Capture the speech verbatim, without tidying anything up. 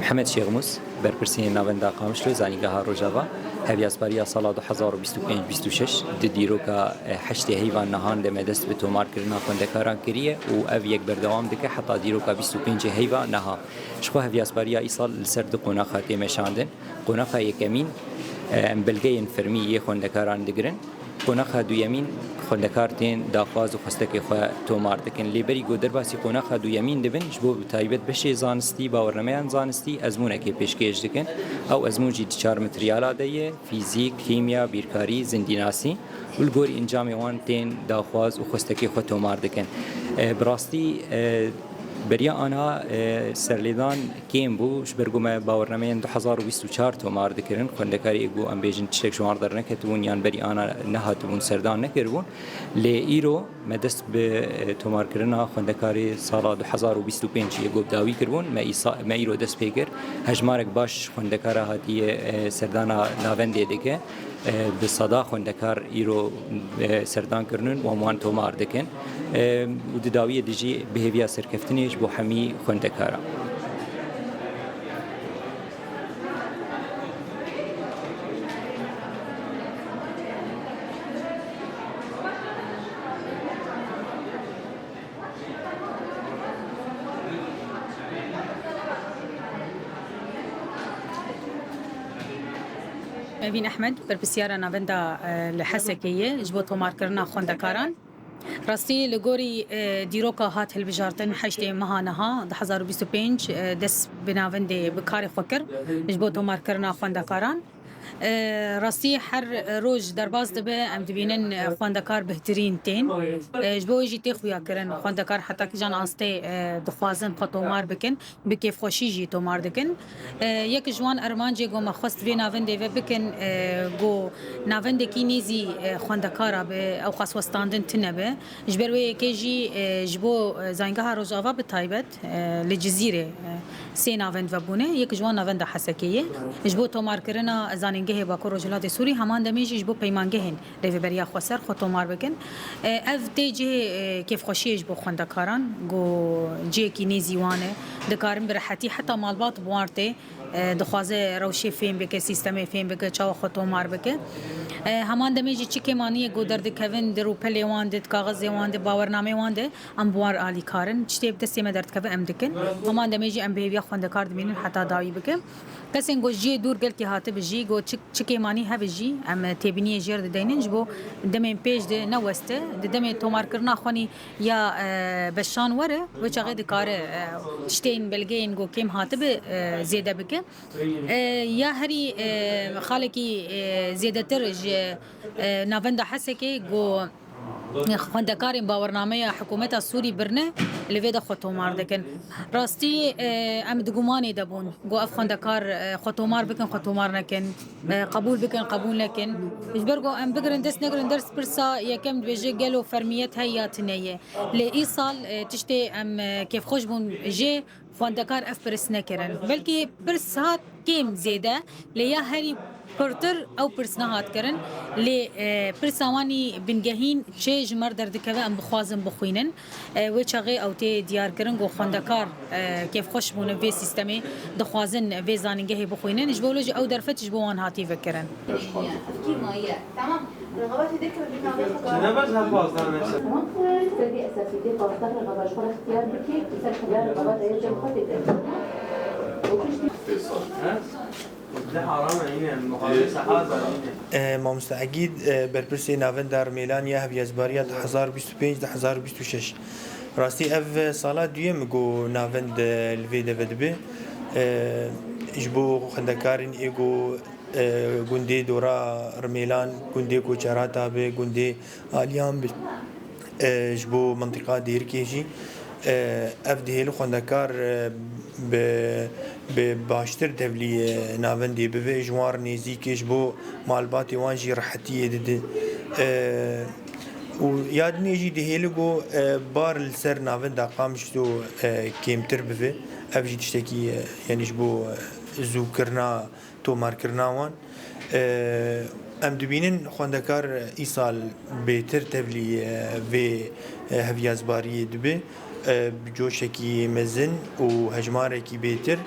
Hemed Şêxmûs, berpirsê Navenda Qamişlo, Zanîngeha Rojava, heviyazbariya sala du hezar û bîst û pênc bîst û şeş di dîroka, e, heştê heyva nihan de me dest bi tomarkirina xwendekaran kiriye û ev yek berdewam dike heta dîroka bîst û pêncê heyva niha. Ji xwe heviyazbariya îsal li ser du qonaxa tê meşandin. Qonaxa yekemîn, e, em belgeyên fermî yê xwendekaran digirin. Qonaxa duyemîn, xwendekar tên daxwaz û xwestekê xwe tomar dikin. Lê berî ku derbasî qonaxa duyemîn dibin, ji bo bi taybet beşê zanistî, bawernameyan zanistî, ezmûnekê pêşkêş dikin. Ew ezmûn jî di çar materyala de ye, fîzîk, kîmya, bîrkarî, zindînasî. Û li gorî encamê wan tên daxwaz û xwestekê xwe tomar dikin. E, bi rastî, e, beriya ana, e, serlêdan kêm bû, ji ber ku me bawernameyên du hezar û bîst û çar tomar dikirin, xwendekarê ku em bêjin tiştek ji wan derneketibûn yan berî ana nehatibûn, serdan nekiribûn. Lê îro me dest bi, e, tomarkirina xwendekarê sala du hezar û bîst û pênc yê ku bi dawî kiribûn, me îsa-, me îro dest pê kir. Hejmarek baş xwendekara hatiye, e, serdana navendê dike. E, bi seda xwendekar îro, e, serdan kirinin û em wan tomar dikin. E, û di dawiyê de jî bi hêviya serkeftinê ji bo hemî xwendekaran. Evîn Ehmed, berpirsyara navenda, e, li Hesekê ye ji bo tomarkirina xwendekaran. Rastî li gorî, e, dîroka hat hilbijartin heştê meha niha du hezar û bîst û pênc, e, dest bi navendê bi karê xwe kir ji bo tomarkirina xwendekaran. E, rastî her roj derbas dibe, em dibînin, e, xwendekar bihtirîn tên. E, ji bo wê jî tê xuyakirin. Xwendekar heta kîjan astê, e, dixwazin xwe tomar bikin, bi kêfxweşî jî tomar dikin. E, yek ji wan ermancê ku me xwest vê navendê ve bikin, e, ku navendekî nêzî, e, xwendekara be, ew qas westandin tune be. Ji ber wê yekê jî, e, ji bo, e, Zanîngeha Rojava bi taybet, e, li Cizîrê, e, sê navend vebûne, yek ji wan navenda Hesekê ye. Ji bo tomarkirina Zanîngehê Bakur Rojhilatê Sûrî, heman demê jî ji bo peymangehên Rêveberiya Xweser xwe tomar bikin. E, ev tê cihê, e, kêfxweşiyê ji bo xwendekaran, ku cihekî nêzî wan e, dikarin bi rehetî heta malbat bi wan tê, e, dixwaze rewşê fêm bike, sîstemê fêm bike, çawa xwe tomar bike. E, heman demê jî çi kêmaniyê ku derdikevin di rûpelê wan de, di kaxizê wan de, bawernameyê wan de, em bi wan re alîkar in. Tiştê bi destê me derdikeve, em dikin. Heman demê jî em bi hêviya xwendekar dimînin heta dawî bike. Kesên ku ji cihê dûr gelkî hatibe jî, ku çi, çi kêmanî hebe jî, em têbîniyê jê re dideynin, ji bo demên pêş de ne weste, di demê tomarkirina xwenî ya, e, beşan were, wê çaxê dikare, e, tiştên, belgeyên ku kêm hatibe, e, zêde bike. E, ya herî, e, xalekî, e, zêdetir ji, e, navenda Hesekê ku xwendekarên bawernameya hikûmeta Sûrî birine, li vê de xwe tomar dikin. Rastî, e, em di gumanê de bûn ku ev xwendekar, e, xwe tomar bikin, xwe tomar nekin, e, qebûl bikin, qebûl nekin. Ji ber ku em bigirin dest negirin ders, pirsa yekem dibêje gelo fermiyet heye ya tune ye. Lê îsal, e, tiştê em, e, kêfxweş bûn jê, xwendekar ev pirs nekirin. Belkî pirs hat kêm zêde, lê ya herî pirtir ew pirs nehat kirin. Lê, e, pirsa wanî bingehîn çi ji me re derdikeve, em bixwazin bixwînin. E, wê çaxê ew tê diyarkirin ku xwendekar, e, kêfxweş bûne vê sîstemê, dixwazin vê zanîngehê bixwînin. Ji bo wilo jî ew derfet ji bo wan hatî vekirin. Tamam. Rexabetê dê kir di navê xwe de. Çi ne bes her pazdeh ne ser. Tamam. Ser vê esasî dê pazdeh rexaba ji xwe re ixtiyar bikî, ser xwe de rexabeta yê cem xwe tê de. Û piştî He? Deh arame yine, muhalefet sahaza yine. E, Mamoste Egîd, e, berpirsê Navenda Rimêlan ya Heviyazbariya du hezar bîst û pênc, du hezar bîst û şeş. Rastî ev sala duyem ku navend, e, li vê de vedibe. E, ji bo xwendekarên ê ku, e, gundê dora Rimêlan, gundê Koçerata be, gundê Aliyan be, e, ji bo mintiqa Dêrikê jî, e, ev dihêli xwendekar, e, bi, bi baştir tevlî, e, navendê bibe, ji wan re nêzîk e, ji bo malbatê wan jî rehetiyê dide. E, û ya dinê jî dihêli ku, e, bar li ser navenda Qamişlo, e, kêmtir bibe. Ev jî tiştekî, e, yanî ji bo, e, zûkirina tomarkirina wan. E, em dibînin xwendekar îsal bêtir tevlî, e, vê, e, heviyazbariyê dibe, e, bi coşekî mezin û hejmarekî bêtir.